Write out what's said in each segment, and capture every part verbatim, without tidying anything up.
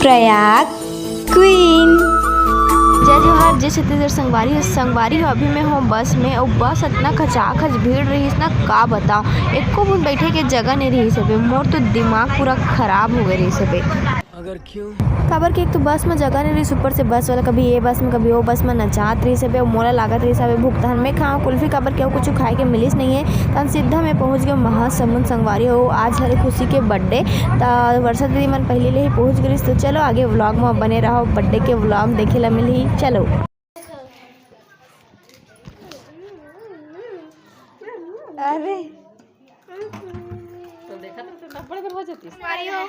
Prayag queen. जय जोहार, जय छत्तीसगढ़ संगवारी हो। संगवारी हो, अभी मैं हूँ बस में, अउ बस इतना खचाखच भीड़ रहिस ना, का बताओ, एको बूंद बैठे के जगह नहीं रहिस हे बे। मोर तो दिमाग पूरा खराब हो गए रहिस हे बे। काबर कि एक तो बस में जगह नहीं रहिस, ऊपर से बस वाला कभी ये बस में, कभी वो बस में नचात रहिस हे बे। मोला लागत रहिस हे बे भुगतान में खाओ कुल्फी, काबर कि अउ कुछ खाए के मिलिस नहीं है। तन सीधा मैं पहुँच गए महासमुंद संगवारी हो। आज हरे खुशी के बर्थडे, त वर्षा दीदी मन पहले ले ही पहुँच गइस। तो चलो आगे व्लॉग में बने रहो, बर्थडे के व्लॉग देखे ला मिलही। चलो। अरे तो देखा तो तब बड़े बड़ हो जाती है। संगवारी हो,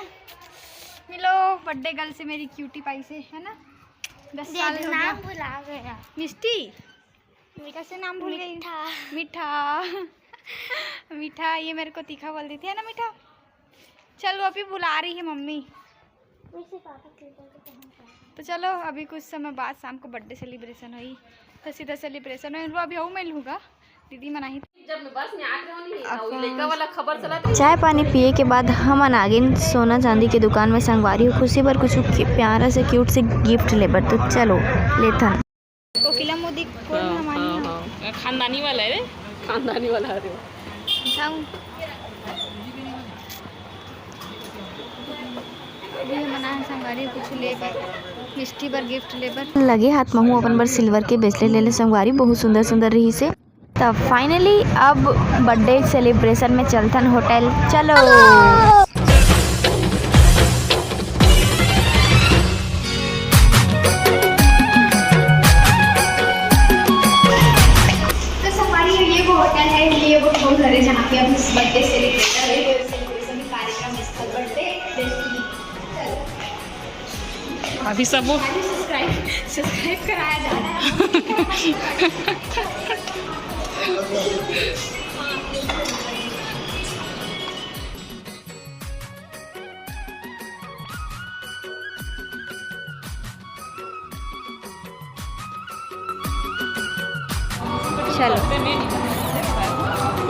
मिलो बर्थडे गर्ल से, मेरी क्यूटी पाई से, है ना? दस साल हो गया। नाम भुला गया। मिष्टी। कैसे नाम भूल गई? मीठा। मीठा। मीठा, ये मेरे को तीखा बोल देती है ना मीठा। चलो, अभी बुला रही है मम्मी। तो चलो, अभी कुछ समय बाद शाम को बर्थडे सेलिब्रेशन होई, तो सीधा सेलिब्रेशन होई। वो अभी हूँ मैं लूँगा, दीदी मनाही। जब मैं बस में आत रहूँ नहीं, आ, वो लइका वाला खबर चला था। चाय पानी पिए के बाद हमन आगेन सोना चांदी के दुकान में। संगवारी हो, खुशी बर कुछ प्यारा से क्यूट से गिफ्ट लेबर, तो चलो लेथन। कोकिला मोदी कौन हाँ, हमारी हाँ, है? हाँ। खानदानी वाला है रे। खानदानी वाला है रे। बताऊं? अभी हम बनाए हैं संगवारी कुछ लेबर, मिष्टी बर, गिफ्ट लेबर। लगे हाथ महू अपन बर सिल्वर के ब्रेसलेट ले ले संगवारी, बहुत सुंदर सुंदर रही से। तब फाइनली अब बर्थडे सेलिब्रेशन में चलथन होटल। चलो। तो सफारी, ये वो होटल है, ये वो घर है जहाँ पे हम इस बर्थडे सेलिब्रेट कर रहे हैं, सेलिब्रेशन कार्यक्रम स्थल बर्थडे डेस्टिनी। अभी सब वो सब्सक्राइब, सब्सक्राइब कराया जा रहा है। चलो,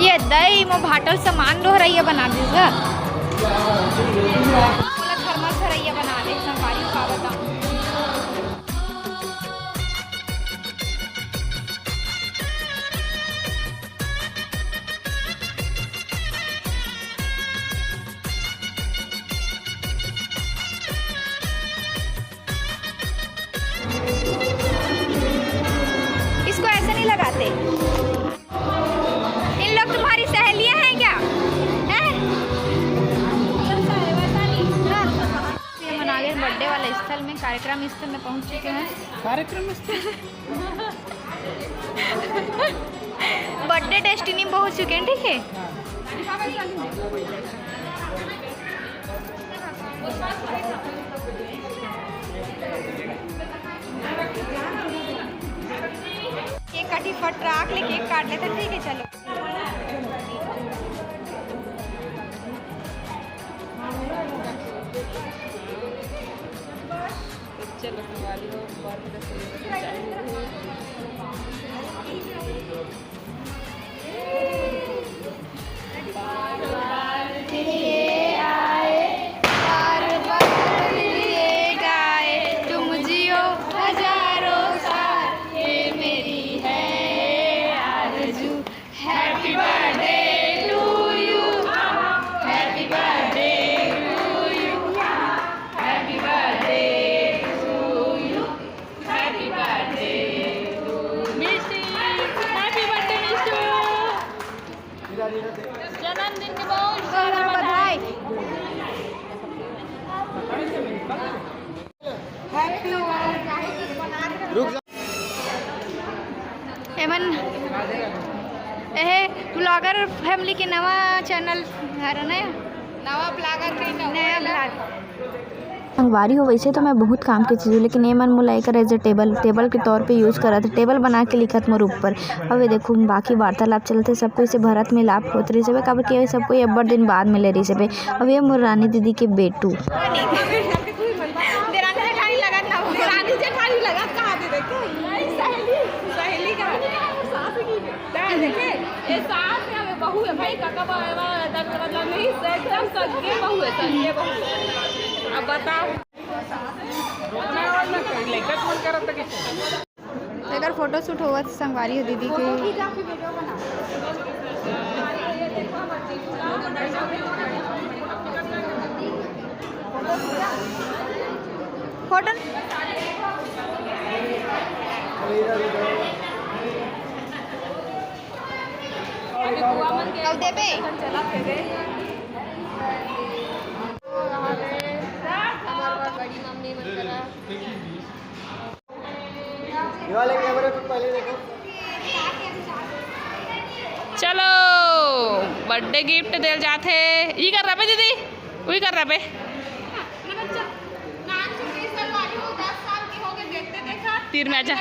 ये दई मो भाटल सामान डोहरैया बना दीस गा। ओला थर्मस धरैया बना दे, संगवारी का बताऊं। इसको ऐसे नहीं लगाते। इन लोग तुम्हारी सहेलियां हैं क्या? हैं? ये मना गए बर्थडे वाले स्थल में, कार्यक्रम स्थल में पहुंच चुके हैं। कार्यक्रम स्थल? बर्थडे डेस्टिनी में पहुंच चुके हैं, ठीक है। केक कटी, फट रहा, अगले केक काट लेते हैं, ठीक है, चलो। चलो, तुम्हारी हो, बहुत ही जन्मदिन के बहुत सारा बधाई। एमन, एहे ब्लॉगर फैमिली के नवा चैनल हर नया, नवा ब्लॉगर के नवा ब्लॉग। संगवारी हो, वैसे तो मैं बहुत काम के चीज हूँ, लेकिन ये मन मोला एकर as a table, टेबल के तौर पे यूज करत, टेबल बना के लिखत मोर ऊपर। अब ये देखो, बाकी वार्तालाप चलते, सब कोई से भरत मिलाप होत रहिस हवे, काबर कि सब कोई अब्बड़ दिन बाद मिले रहिस हवे। अब ये मोर रानी दीदी के बेटू। देरानी जेठानी लगत ना, देरानी जेठानी लगत कहाँ दे देखे? सहेली, सहेली का। सास की। देखे? ये सास है, बहू है भाई, काका बाबा, मतलब नहीं, एकदम सगे बहू है, सगे बहू। अब बताओ। एकर फोटो शूट होवत संगवारी हो दीदी के। फोटो अउ देबे। ये वाले कैमरे पे पहले देखो। चलो, बर्थडे गिफ्ट देल जाथे। ई कर रबे दीदी, उई कर रबे। तीर में आजा।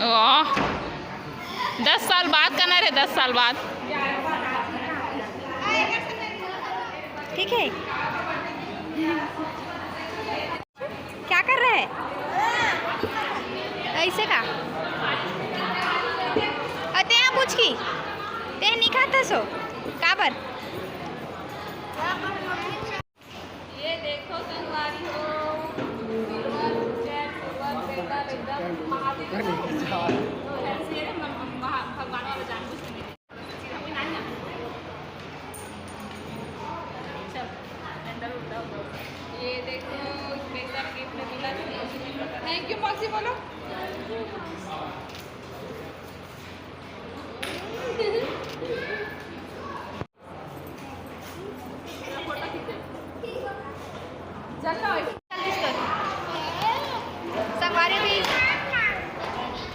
ओह, दस साल बाद का ना रे, दस साल बाद। ठीक है। क्या कर रहा है? ऐसे का? अते यहाँ पूछ की, ते नहीं खाता सो, काबर? ये देखो संगवारी हो, सिल्वर, जय सिल्वर, एकदम महादेव। ऐसे भगवान वाला जानबूझ के नहीं। चल, अंदर उतर। ये देखो, स्पेशल गिफ्ट मिला। थैंक यू मौसी बोलो। संगवारी भी,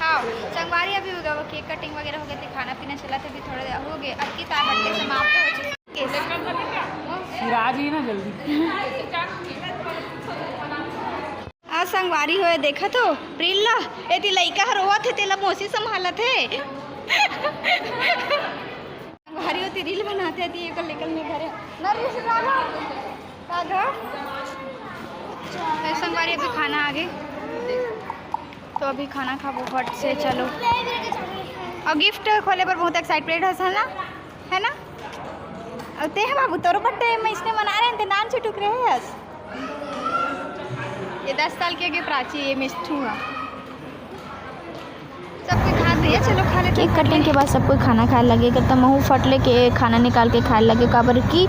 हाँ, संगवारी अभी हो गया, वो केक कटिंग वगैरह हो गया, तो खाना पीना चला, तो भी थोड़ा हो गया, अब की तार बट्टे समाप्त हो चुकी है। सिराज ही ना जल्दी। आ संगवारी होए, देखत हो प्रिल्ला, एती लइका ह रोवत हे, तेला मौसी संभालत हे। संगवारी होती रील बनाते ती, एकर लेकर मैं घरे ना रील डाला। का गा? ए संगवारी, अभी खाना आ गए, तो अभी खाना खाबो फट से। चलो, और गिफ्ट खोले पर बहुत एक्साइटेड हस ना, है ना? और ते बाबू, तोर बर्थडे में इसने मना रहे हैं, ते नान छुटुक रहे हस। ये दस साल के आगे प्राची, ये मिस छुआ। सब कोई खा दिया, चलो खा लेते हैं। केक कटिंग के बाद सब कोई खाना खाए लगे, त महू फट ले के खाना निकाल के खाए लगे, काबर कि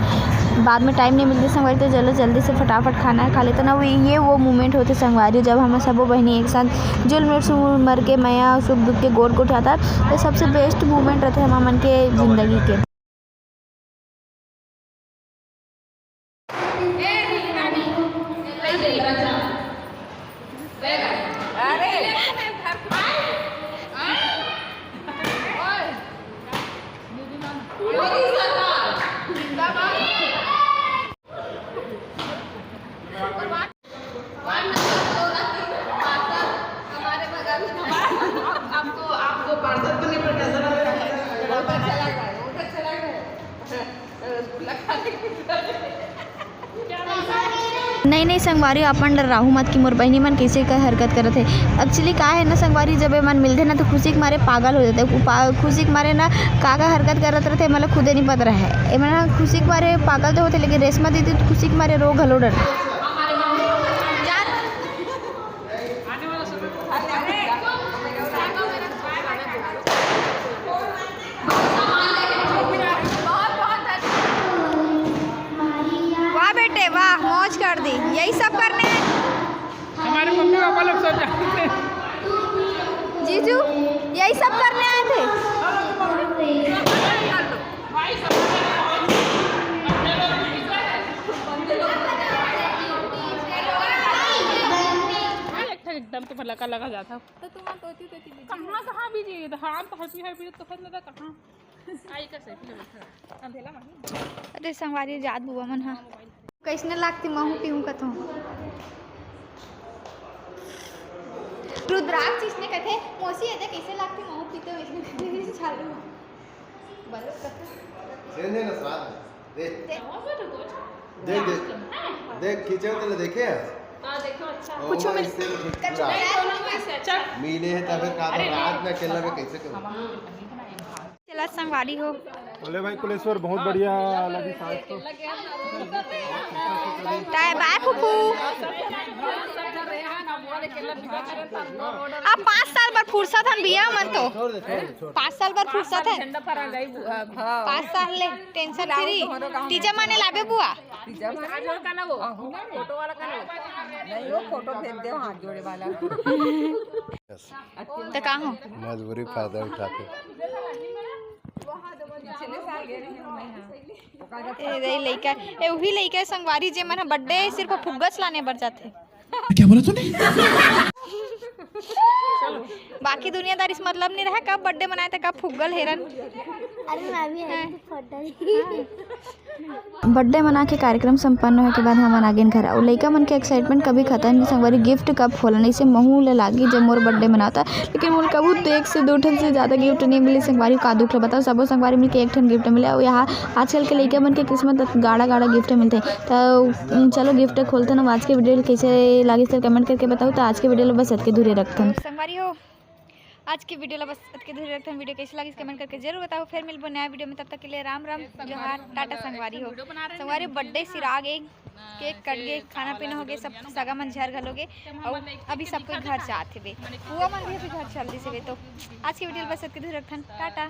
बाद में टाइम नहीं मिलते संगवारी, तो चलो जल्दी से फटाफट खाना खा लेते ना। वो, ये वो मोमेंट होते संगवारी, जब हम सबो बहनी एक साथ जुल मिल सुमर के मया सुख दुख के गोठ गोठ आता, तो सबसे बेस्ट मोमेंट रहते हम मन के जिंदगी के। आपको, आपको पार्षद बनने पर कैसा लग रहा है? बहुत अच्छा लग रहा है, बहुत अच्छा लग रहा है। रसगुल्ला खाने की। नहीं, नहीं संगवारी, अपन डर्राहू मत कि मोर बहिनी मन कइसे का हरकत करत हे। Actually का हे ना संगवारी, जब ये मन मिलथे ना तो खुशी के मारे पागल हो जाथे। उ पा-, खुशी के मारे ना का का हरकत करत रथे, मतलब खुदे नहीं पता रहे। ये मन ना खुशी के मारे पागल तो होथे, लेकिन रेशमा दीदी तो खुशी के मारे रो घलो डरथे। वाह बेटे वाह, मौज कर दी। यही सब करने आए? हमारे मम्मी पापा लोग सब जानते हैं। जीजू, यही सब करने आए थे? एकदम तो भला का लगा जाता। तो तुम तोती तोती बिजी। कहाँ, कहाँ बिजी? धान तो हटी है, बिजी तो खत ना था कहाँ। आई का सही, ले बैठा। अंधेला माही। अरे संगवारी जात बुआ मन हा। कैसने लागती महू पीहू कथो। रुद्राक्ष इसने कथे, "मौसी, एदे कैसे लागती महू पीते हो?" इसने कथे, "चालू।" बोलो कथे। सेंधे ना स्वाद है। देख। देख। देख, देख। देख, खींचे हो तो देखे हैं? हाँ, देखो, अच्छा। ओ कुछ भाई, मिल-, इससे भी ठीक कच्चा पूरा। नहीं, दोनों में से अच्छा। मीले है तबे का अरे, रात नहीं। में अकेला में कैसे करूँ? चला संगवारी हो। बोले भाई कुलेश्वर, बहुत बढ़िया लगी सांस तो। ताय बाय फूफू। अब पाँच साल बर फुर्सत हन भैया मन तो, पाँच साल बर फुर्सत है। पाँच साल ले टेंशन फ्री। टीचर माने लाबे बुआ। नहीं, वो फोटो भेज दे हाथ जोड़े वाला। तो का हो? मजबूरी फायदा उठाके। ए रे लइका, ए उही लइका संगवारी जे मन ह बर्थडे सिर्फ फुग्गच लाने बर जाथे। क्या बोला तूने? बाकी दुनियादारी से मतलब नहीं रहा, कब बर्थडे मनाए थे, कब फुग्गल हेरन। अरे मैं भी आई थी फोटो। बर्थडे मना के कार्यक्रम संपन्न होए के बाद हमन आगेन घर। अउ लइका मन के एक्साइटमेंट कभी खतम नहीं संगवारी, गिफ्ट कब खोलन, अइसे महू ल लागी जब मोर बर्थडे मनाता, लेकिन मोर कभू तो एक से दो ठन से ज्यादा गिफ्ट नहीं मिले संगवारी। का दुख ल बताओ, सबो संगवारी मिलके एक ठन गिफ्ट मिले। अउ यहाँ आजकल के लइका मन के किस्मत गाड़ा गाड़ा गिफ्ट मिलथे। त चलो गिफ्ट खोलते ना। आज के वीडियो कैसे लागिस तेला कमेंट करके बताओ। तो आज के वीडियो ल बस अतके दूरे रखथन। संगवारी हो, आज के वीडियो ला बस अतके दूरे रखथन। वीडियो कैसे लागिस कमेंट करके जरूर बताओ। फिर मिलबो नया वीडियो में, तब तक के लिए राम राम, जोहार, टाटा संगवारी हो। संगवारी बर्थडे सिरा गे, केक कट गे, खाना पीना हो गे, सब सगा मन झर घलो गे। अउ अभी सब कोई घर जात हेबे, बुआ मन भी अभी घर चल दिस हेबे। तो आज के वीडियो ला बस अतके दूरे रखथन, टाटा।